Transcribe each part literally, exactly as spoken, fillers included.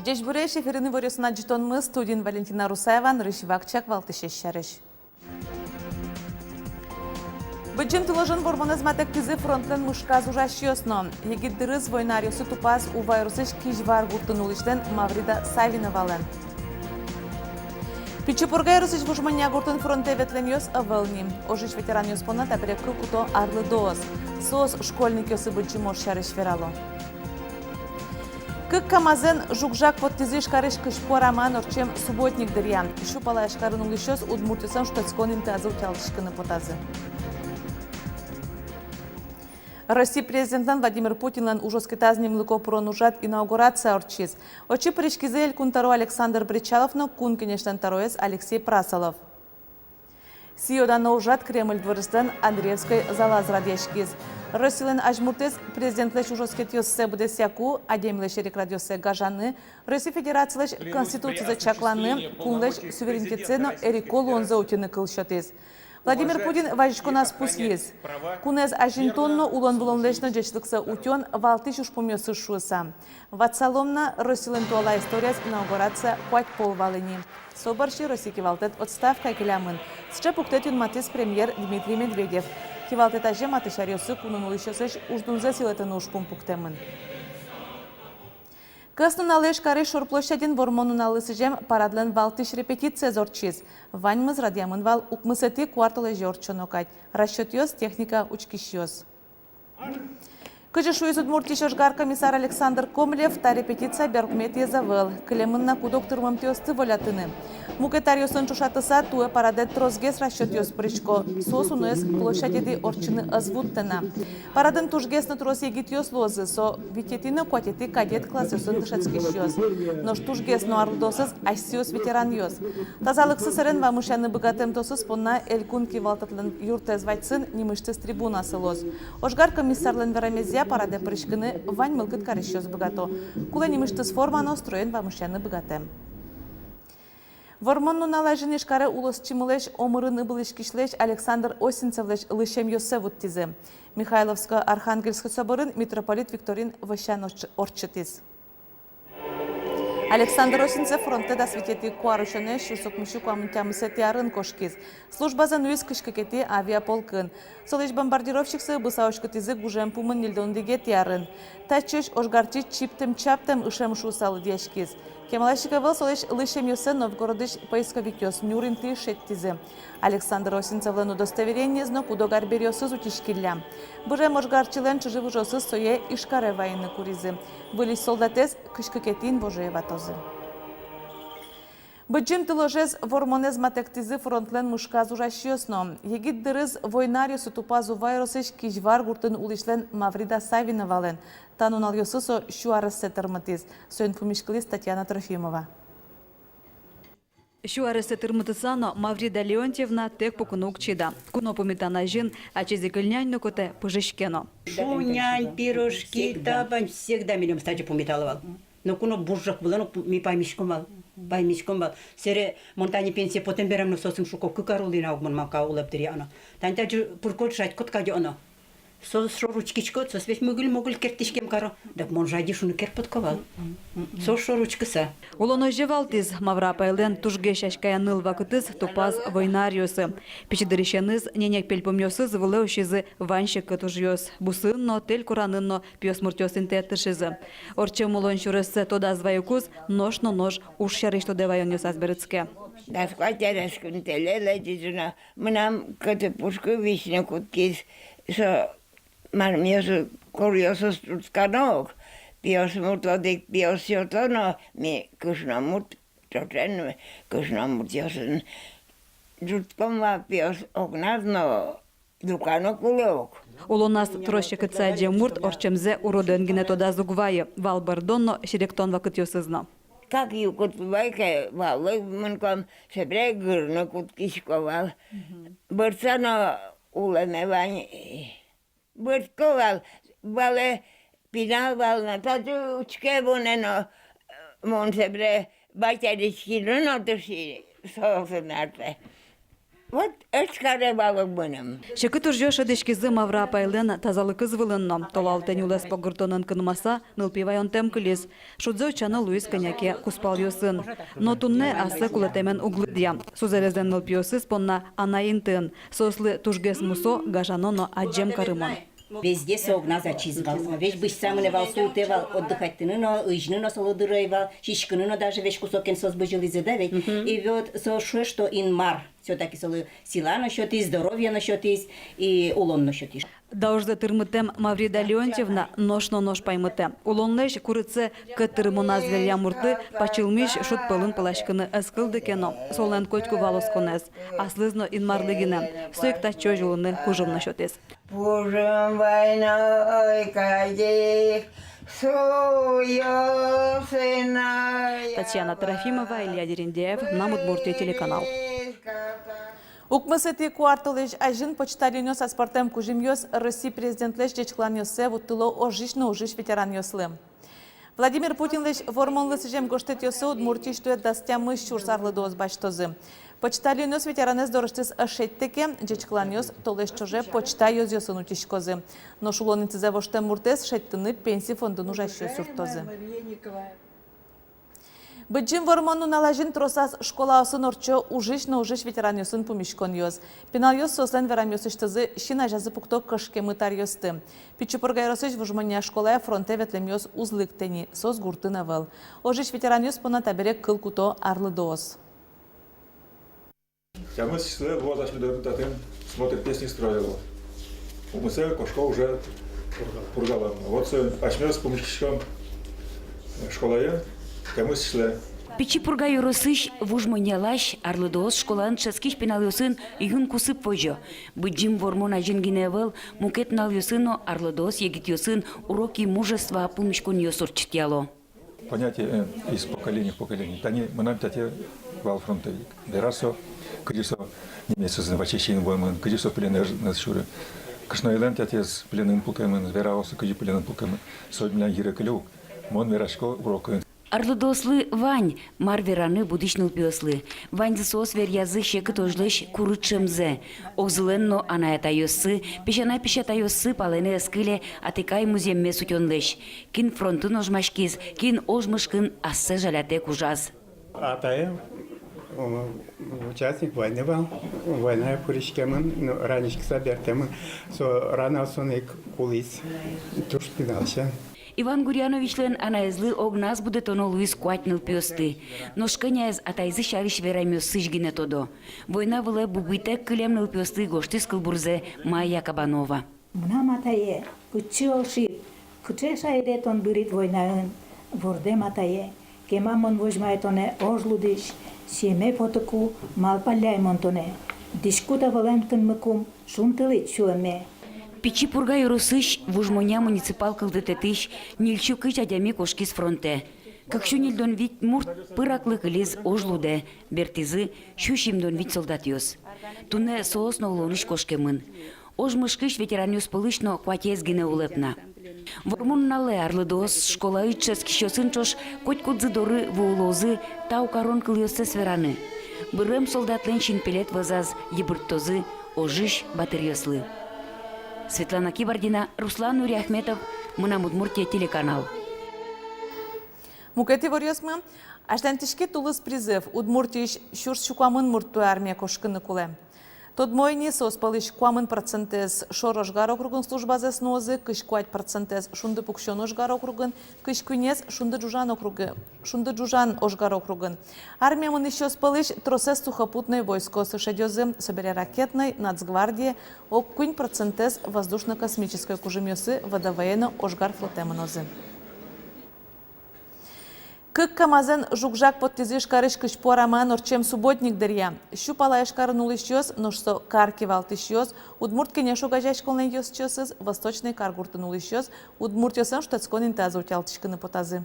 Ӟечбуресь! Эфирын «Иворъёс» но ӝытонмы, студиын Валентина Русаева. Нырысь вакчияк валтӥсез сярысь. Быдӟым тылӧжын Вормонэз матэктӥзы фронтлэн мышказ ужасьёс но. Егит дырыз война аръёсы тупаз Ува ёросысь Кизьвар гуртын улӥсьлэн Маврида Савиновалэн. Пичи Пурга ёросысь Вуж Монья гуртын фронтэ ветлэмъёс ӧвӧл ни. Ожысь ветеранъёс понна табере кык уто арлыдоос. Соос школьникъёслы быдӟым ож сярысь верало. Кык КамАЗэн жуг-жаг поттӥзы Ижкарысь Кызьпу арамаын ортчем субботник дыръя. Сю пала Ижкарын улӥсьёс Удмуртиосын шутэтскон интыязы утялтӥськыны потазы. Россия президентлэн Владимир Путинлэн ужоскетаз нимлыко пырон ужрад, инаугурация ортчиз. Отчы пыриськизы Элькун тӧро Александр Бречалов но Кун Кенешлэн тӧроез Алексей Прасолов. Сӥё-дано ужрад Кремль дворецлэн Андреевской залаз радъяськиз. Россилэн азьмуртэз президентлэсь ужоскетъёссэ быдэсъяку, адямилэсь эрикрадъёссэ гажаны, Россия Федерацилэсь Конституцизэ чакланы, кунлэсь суверенитетсэ но эрико луонзэ утьыны кыл сётӥз. Владимир Путин вазиськоназ пусйиз: кунэз азинтон но улон-вылонлэсь но ӟечлыксэ утён валтӥсь ужпумъёсыз шуыса. Ватсалом на, Россилэн туала историяз инаугурация куать пол вал ини. Со бӧрсьы Россия кивалтэт отставкае келямын. Сыӵе пуктэт юнматӥз премьер Дмитрий Медведев. Кивалтэт азе матысь аръёсы кунын улӥсьёслэсь уждунзэс йылэтыны ужпум пуктэмын. Кӧснуналэ Ижкарысь шор площадьын Вормон нуналлы сӥзем парадлэн валтӥсь репетициез ортчиз. Ваньмыз радъямын вал укмысэтӥ куартолэзе ортчоно кадь. Расчётъёс, техника, учкисьёс. Кызьы шуиз Удмуртиысь ожгар комиссар Александр Комлев, та репетиция берпуметӥез ӧвӧл. Кылемын на куд-ог тырмымтэосты волятыны. Мукет аръёсын ӵошатыса, туэ парадэ тросгес расчётъёс пырисько. Соос уноез площадьетӥ ортчыны ӧз вуттэ на. Парадын тужгес но трос егитъёс луозы, со витетӥ но куатетӥ кадет классъёсын дышетскисьёс. Нош тужгес но арлыдоосыз асьсэос ветеранъёс. Тазалыксы сэрен вамышъяны быгатэмтэосыз понна Элькун кивалтэтлэн юртэз вадьсын нимысьтыз трибуна сылоз. Ожгар комиссарлэн верамезъя, парадэ пыриськыны вань мылкыд карисьёс быгато. Кулэ нимысьтыз форма но строен вамышъяны быгатэм. Вормон нунал азьын Ижкаре улосчимылэсь омырын ыбылӥськисьлэсь Александр Осинцевлэсь лысьӧмъёссэ вуттӥзы. Михайловско-Архангельской соборын митрополит Викторин вӧсян ортч-, ортчытӥз. Александр Осинцев фронтэ дас витетӥ куарусёнэ сюрс укмыссю куамын тямысэтӥ арын кошкиз. Службазэ нуиз кызь кыкетӥ авиаполкын. Солэсь бомбардировщиксы ыбыса уськытӥзы гужем пумын ньыльдон одӥгетӥ арын. Татчыозь ожгарчи чиптэм-чаптэм ышем шуыса лыдъяськиз. Кемалась ик ӧвӧл солэсь лысьӧмъёссэ Новгородысь поисковикъёс нюр интыысь шедьтӥзы. Александр Осинцевлэн удостоверениез но куд-ог арбериосыз утиськиллям. Бырем ожгарчилэн чыжы-выжыосыз сое Ижкаре вайыны куризы. Выльысь солдатэз кызь кыкетӥ инвожое ватозы. Быдӟым тылӧжез Вормонэз матэктӥзы фронтлэн мышказ ужасьёс но. Егит дырыз война аръёсы тупаз Ува ёросысь Кизьвар гуртын улӥсьлэн Маврида Савиновалэн. Та нуналъёсы со сю арессэ тырмытӥз. Соин пумиськылӥз Татьяна Трофимова. Сю арессэ тырмытыса но, Маврида Леонтьевна тэк пукыны уг чида. Куно пумитан азьын ачиз ик ыльнянь но кутэ, пыжиське но. Шунянь, пирожки, табань, всегда милемыз тазьы пумитало вал. Но куно бужок вылэ но, ми паймиськом вал, паймиськом вал. Сэре мон тани пенсие потэм берам но соосын шуко: кык ар улӥ на ук мон, мамка, улэп дыръя но. Тани тазьы пыркод, шатькод кадь но. Со шор учкиськод, соос весь мыгыль-мыгыль керттӥськем каро. Дак мон жади шуны керттӥсько вал. Со шор учкыса. Улон озьы валтӥз: Мавра апайлэн тужгес сяськаян ныл вакытыз тупаз война аръёсы. Пичи дырысеныз ненег пельпумъёсыз вылэ усизы вань секыт ужъёс. Бусын но, тэль куранын но пиосмуртъёс интые тыршизы. Ортчем улон сюрессэ тодаз вайыкуз, нош но нош уж сярысь тодэ ваёнъёсаз берытске. Дас куать арес куинь тэле лэзизы но, мынам кӧты пушкы висьыны кутскиз. Со мармиосыз, куръёсыз ӝутскано ук. Пиосмурт одӥг пиос сёто но, ми кышномурт ӵошен, кышномуртъёсын ӝутском вал пиос огназ но, люкано кулэ ук. Улоназ трос секытсэ адӟем мурт ортчемзэ уродэн гинэ тодаз уг вайы, вал бӧрдон но, серектон вакытъёсыз но. Как югыт вай ке, вал мынком, собере гырыны кутскисько вал. Бӧрдса но улэме вань. Бӧрдӥсько вал, валэ пинал вал но, тазьы учке монэ но, мон собере батьысь кино но тырши, соосын артэ. Вот эшкаре вал ук мыным. Секыт ужъёс шӧдӥськизы Мавра апайлэн тазалыкез вылын но. Толалтэ нюлэс погыртонын кынмаса, нылпи ваёнтэм кылиз. Шудзэ утчано луиз кӧня ке кузпалъёсын. Но туннэ ассэ кулэтэмен уг лыдъя. Сузэрезлэн нылпиосыз понна анай интыын. Соослы тужгес мусо, гажано но адӟем карымон. Везде со огназ ачиз вал. Весь бызьыса мынэ вал, султэ вал, отдыхатьтыны но, ыжны но солы дыр ӧй вал, сиськыны но даже весь кусокен соос бызьылӥзы да ведь. И вот со шуэ, что Инмар всё-таки солы сила но сётӥз, здоровье но сётӥз и улон но сётӥз. Даурзэ тырмытэм Маврида Леонтьевна нош но нош паймытэ. Улонлэсь курытсэ кӧт тырмоназ веръям муртлы пачылмись шуд пӧлын пыласькыны ӧз кылды ке но, солэн котьку вал осконэз. Аслыз но Инмарлы гинэ, со ик татчозь улыны кужым но сётӥз. Пужым вайно ой кадик, суёсынай. Татьяна Трофимова, Илья Дерендяев, «Мынам Удмуртие» телеканал. Укмысэтӥ куартолэзь азьын почтальонъёс аспӧртэм кузьымъёс Росси Президентлэсь ӟечкыланъёссэ вуттыло ожысь но ужысь ветеранъёслы. Владимир Путинлэсь Вормонлы сӥзем гожтэтъёсы Удмуртиысь туэ дас тямыс сюрс арлыдоос басьтозы. Почтальонъёс ветеранэз дорысьтыз ӧз шедьтэ ке, ӟечкыланъёс толэзь ӵоже почта ёзъёсын утиськозы. Нош улон интызэ воштэм муртэз шедьтыны пенси фондын ужасьёс юрттозы. Быдӟым Вормон нунал азьын тросаз школаосын ортчо ужысь но ужысь ветеранъёсын пумиськонъёс. Пиналъёс соослэн верамъёсысьтызы син азязы пукто кышкемыт аръёсты. Пичи Пурга ёросысь Вуж Монья школае фронтэ ветлэмъёс уз лыкты ни, соос гуртын ӧвӧл. Ожысь ветеранъёс понна табере кыл куто арлыдоос. Тямыс числое луоз асьме дорын татын смотр песни, строй луоз. Укмысэ кошко уже Пургалэн. Вот со асьмеос пумиськиськом школаын тямыс числое. Пичи Пурга ёросысь Вуж Моньялась арлыдоос школаын дышетскись пиналъёсын юн кусып возё. Быдӟым Вормон азьын гинэ ӧвӧл, мукет нуналъёсы но арлыдоос егитъёсын «Уроки мужества» пумиськонъёс ортчытъяло. Понятие, э, из поколения в поколение. Тани мынам тятяе вал фронтовик. Вера со, кызьы со немецъёсын ваче сиын вуэмын, кызьы со пленэз сюры. Кышноелэн тятяез пленын пукемын, вера со, кызьы пленын пукемын. Со милям йыре кыле ук. Мон верасько урокын. Арлыдоослы вань мар вераны будӥсь нылпиослы. Ваньзы соос веръязы секыт ожлэсь курыт шӧмзэ. Огзылэн но анай-атайёссы, песянай-песятайёссы палэнэ ӧз кыле атыкай музъеммес утёнлэсь. Кин фронтын ожмаськиз, кин ож мышкын ассэ жалятэк ужаз. Атае, о, участник войны вал, войнае пыриськемын, ну, раниськыса бертэмын, со ранаосын ик кулӥз, туж пиналче. Иван Гурьяновичлэн анаезлы огназ будэтоно луиз куать нылпиосты. Нош кӧняез атайзы сярысь верамъёссэс гинэ тодо. Война вылэ бубытэк кылем нылпиосты гожтӥз кылбурзэ Майя Кабанова. Мынам атае, пичи ошид, кыӵе шаере тон бырид войнаын, вордэм атае, кема мон возьмай тонэ ож лудысь, сиеме потыку малпалляй мон тонэ, дӥськут ӧвӧлэн кынмыкум, шунтылӥд сюлэмме. Пичи Пурга ёросысь Вуж Монья муниципал кылдытэтысь ньыльсю кызь адями кошкиз фронтэ. Кыксю ньыльдон вить мурт пыраклы кылиз ож лудэ, бертӥзы сю сизьымдон вить солдатъёс. Туннэ соос но улонысь кошкемын. Ож мышкысь ветеранъёс пӧлысь но куатез гинэ улэп на. Вормон нуналэ арлыдоос школаысь дышетскисьёсын ӵош котькудзы доры вуылозы тау карон кылъёссэс вераны. Бырем солдатлэн синпелет вӧзаз йыбырттозы ожысь батыръёслы. Светлана Кибардина, Руслан Нуриахметов, «Мынам Удмуртие» телеканал. Мукет иворъёсмы. Азьланьтӥське тулыс призыв. Удмуртиысь сюрс сю куамын мурт туэ армие кошкыны кулэ. Тодмо ини, соос пӧлысь куамын процентэз шор ожгар округын службазэс нуозы, кызь куать процентэз шунды пуксён ожгар округын, кызь куинез шунды ӝужан округы, шунды ӝужан ожгар округын. Армие мынӥсьёс пӧлысь тросэз сухопутной войскоосы шедёзы, собере ракетной, Нацгвардие, ог куинь процентэз воздушно-космической кужымъёсы, ВДВ-е но ожгар флотэ мынозы. Кык КамАЗэн жуг-жаг поттӥзы Ижкарысь Кызьпу арамаын ортчем субботник дыръя. Сю пала Ижкарын улӥсьёс, нош со кар кивалтӥсьёс, Удмурт Кенеш огазеяськонлэн ёзчиосыз, Восточной каргуртын улӥсьёс, удмуртъёслэн шутэтскон интыязы утялтӥськыны потазы.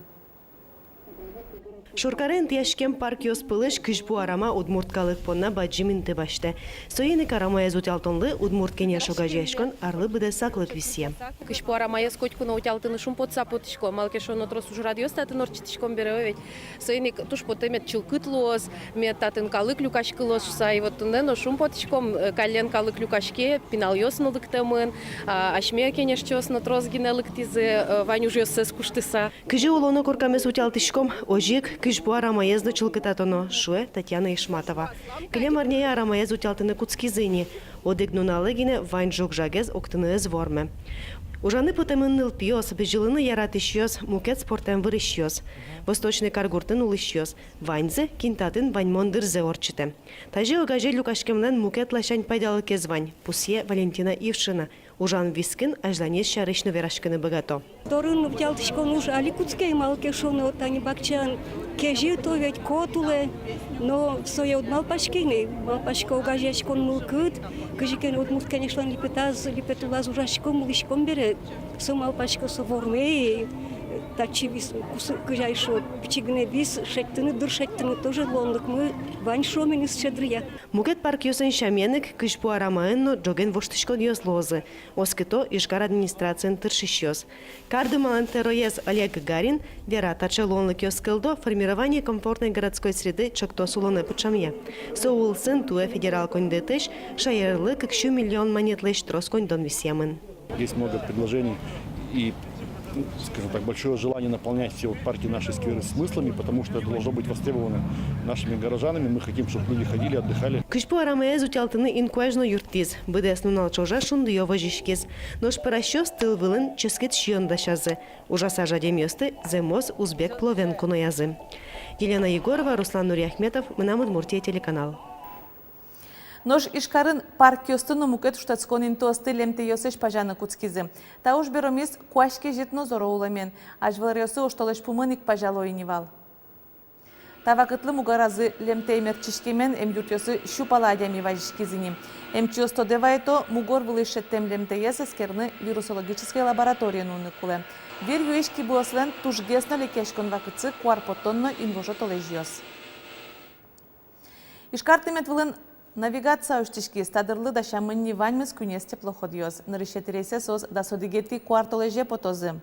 Шоркаре интыяськем паркъёс пӧлысь Кызьпу арама удмурт калык понна бадӟым инты басьтэ. Соин ик арамаез утялтонлы Удмурт Кенеш огазеяськон арлы быдэ саклык висъе. Кызьпу арамаез котьку но утялтыны шумпотыса потӥсько, малы ке шуоно трос ужрадъёс татын ортчытӥськом бере, о ведь. Соин ик туж потэ, мед чылкыт луоз, мед татын калык люкаськылоз шуса. И вот туннэ но шумпотӥськом, э, каллен калык люкаське, пиналъёс но лыктэмын, а, асьме кенешчиос но трос гинэ лыктӥзы, э, вань ужъёссэс куштыса. Кызьы улоно коркамес утялтӥськом, озьы ик Кызьпу арамаез но чылкытатоно, шуэ Татьяна Ишматова. Кылем арняе арамаез утялтыны кутскизы ини. Одӥг нуналэ гинэ вань ӝог-жагез октыны ӧз вормы. Ужаны потэмын нылпиос, бызьылыны яратӥсьёс, мукет спортэн вырисьёс, Восточной каргуртын улӥсьёс. Ваньзы, кин татын ваньмон дырзэ ортчытэ. Тазьы огазе люкаськемлэн мукет ласянь пайдалыкез вань, пусъе Валентина Ившина. Ужан вискын азьланез сярысь но вераськыны быгато. Дорын утялтӥськон уж али кутске, малы ке шуоно тани бакчаын кезьыт, о ведь, кот улэ. Но сое уд малпаськы ни, малпасько огазеяськон мылкыд, кызьы ке но Удмурт Кенешлэн липетаз, липет улаз ужаськом, улӥськом бере, со, малпасько, со вормэ. Татчы вис, кусы, кызьы ай шуо, пичи гинэ вис шедьтыны, дыр шедьтыны тоже луонлыкмы вань, шуом ини, щедрыя. Мукет паркъёсын сямен ик Кызьпу арамаын но ӝоген воштӥськонъёс луозы, оскыто Ижкар администрациын тыршисьёс. Кардумалэн тӧроез Олег Гарин вера, таӵе луонлыкъёс кылдо «Формирование комфортной городской среды» чектос улонэ пыӵамъя. Со улсын туэ федерал коньдэтысь шаерлы кык сю миллион манетлэсь трос коньдон висъямын. Есть много предложений и, ну, скажем так, большое желание наполнять все вот парки, наши скверы смыслами, потому что это должно быть востребовано нашими горожанами. Мы хотим, чтобы люди ходили, отдыхали. Кызьпу арамаез утялтыны инкуазь но юрттӥз, быдэс нунал ӵоже шундыё возиськиз. Нош пӧрасьёс тыл вылын ческыт сиён дасязы. Ужаса жадемъёсты зэмос узбек пловен куноязы. Елена Егорова, Руслан Нуриахметов, «Мынам Удмуртие» телеканал. Нош Ижкарын паркъёсты но мукет шутэтскон интыосты лемтэйёсысь пазяны кутскизы. Та уж беромиз куазь кезьыт но зоро улэмен. Азьвыл аръёсы оштолэзь пумын ик пазяло ини вал. Та вакытлы мугоразы лемтэй мертчиськемен эмъюртъёсы сю пала адями вазиськиз ини. Эмчиос тодэ вайыто, мугор вылысь шедьтэм лемтэез эскерыны вирусологической лабораторие нуыны кулэ. Вир юись кибыослэн тужгес но лекъяськон вакытсы куар поттон но инвожо толэзьёс. Ижкар тымет вылын навигация усьтӥськиз, та дырлы дасямын ни ваньмыз куинез теплоходъёс. Нырысетӥ рейсэ соос дас одӥгетӥ куартолэзе потозы.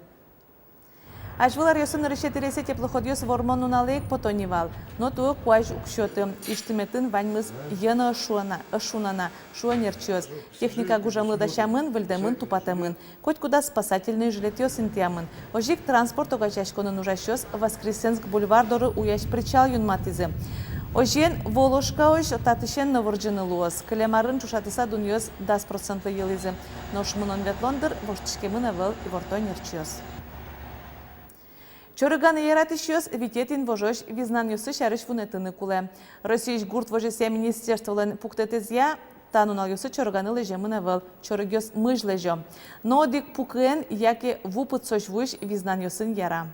Азьвыл аръёсы нырысетӥ рейсэ теплоходъёс вормон нуналэ ик пото ни вал, но туэ куазь уг сёты. Иж тыметын ваньмыз йӧ но ӧз шуна, ӧз шуна на, шуо нерчиос. Техника гужемлы дасямын, выльдэмын, тупатэмын. Котькудаз спасательной жилетъёс интыямын. Озьы ик транспорт огазеяськонын ужасьёс Воскресенск бульвар доры уясь причал юнматӥзы. Озьыен, Воложкаозь татысен но вырӟыны луоз. Кылем арын ӵошатыса дунъёс дас процентлы йылӥзы. Нош мынон-ветлон дыр воштӥськемын ӧвӧл, иворто нерчиос. Чорыганы яратӥсьёс витетӥ инвожозь визнанъёссы сярысь вунэтыны кулэ. Россиысь гурт возёсъя министерстволэн пуктэтэзъя, та нуналъёсы чорыганы лэземын ӧвӧл. Чорыгъёс мызь лэзё. Но одӥг пукыен яке ву пыдсозь вуись визнанъёсын яра.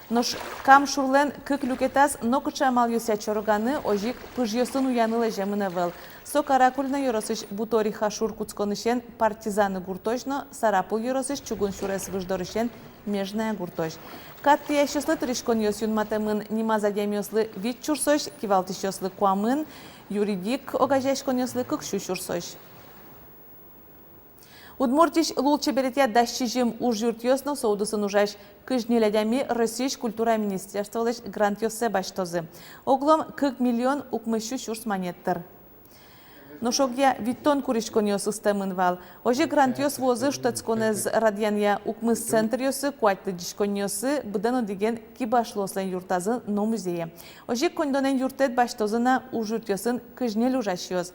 Нош Кам шурлэн кык люкетаз нокыӵе амалъёсъя чорыганы, озьы ик пыжъёсын уяны лэземын ӧвӧл. Со Каракулино ёросысь Буториха шур кутсконысен Партизаны гуртозь но Сарапул ёросысь Чугун сюрес выж дорысен Межная гуртозь. Кат тӥясьёслы тыриськонъёс юнматэмын: нимаз адямиослы вить сюрсозь, кивалтӥсьёслы куамын, юридик огазеяськонъёслы кык сю сюрсозь. Удмуртиысь лулчеберетъя дас сизьым ужъюртъёс но со удысын ужась кызь ньыль адями Россиысь культура министерстволэсь грантъёссэ басьтозы. Оглом кык миллион укмыс сю сюрс манет тыр. Нош огъя витьтон куриськонъёс ыстэмын вал. Озьы грантъёс вуозы шутэтсконэз радъянъя укмыс центръёсы, куать лыдӟиськонниосы, быдэн одӥген кибашлыослэн юртазы но музее. Озьы ик коньдонэн юрттэт басьтозы на ужъюртъёсын кызь ньыль ужасьёс.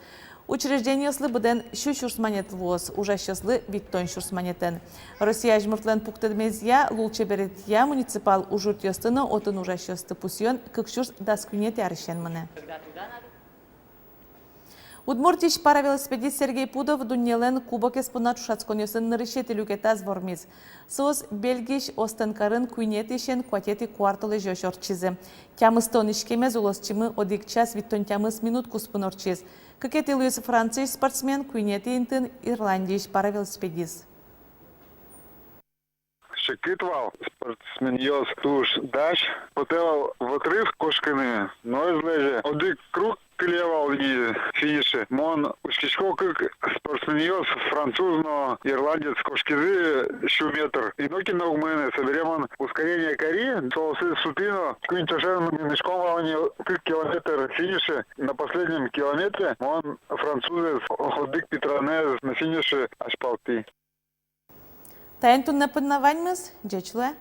Учреждениослы быдэн сю сюрс манет вуоз, ужасьёслы витьтон сюрс манетэн. Россия азьмуртлэн пуктэмезъя, лулчеберетъя муниципал ужъюртъёсты но отын ужасьёсты пусъён кык сюрс дас куинетӥ арысен мынэ. Удмуртиысь паравелосипедист Сергей Пудов дуннелэн кубокез понна ӵошатсконъёсын нырысетӥ люкетаз вормиз. Соос Бельгиысь Остен карын куинетӥысен куатетӥ куартолэзёзь ортчизы. Тямыстон иськемез улосчимы одӥг час витьтон тямыс минут куспын ортчиз. Кыкетӥ луиз Франциысь спортсмен, куинетӥ интыын Ирландиысь паравелосипедист. секыт вал. Спортсменъёс туж дась. Потэ вал в отрыв кошкыны, но ӧз лэзьы. Одӥг круг кыле вал ни финише. Мон учкисько, кык спортсменъёс, француз но ирландец, кошкизы сю метр. И нокин но уг мыны. Собере мон ускорение кари, соосыз сутӥ но, куинь ӵошен мынӥськом вал ни кык километр финише. На последнем километре мон французэз одӥг питранэз на финише азьпалтӥ. Таин туннэ понна ваньмыз. Ӟеч луэ.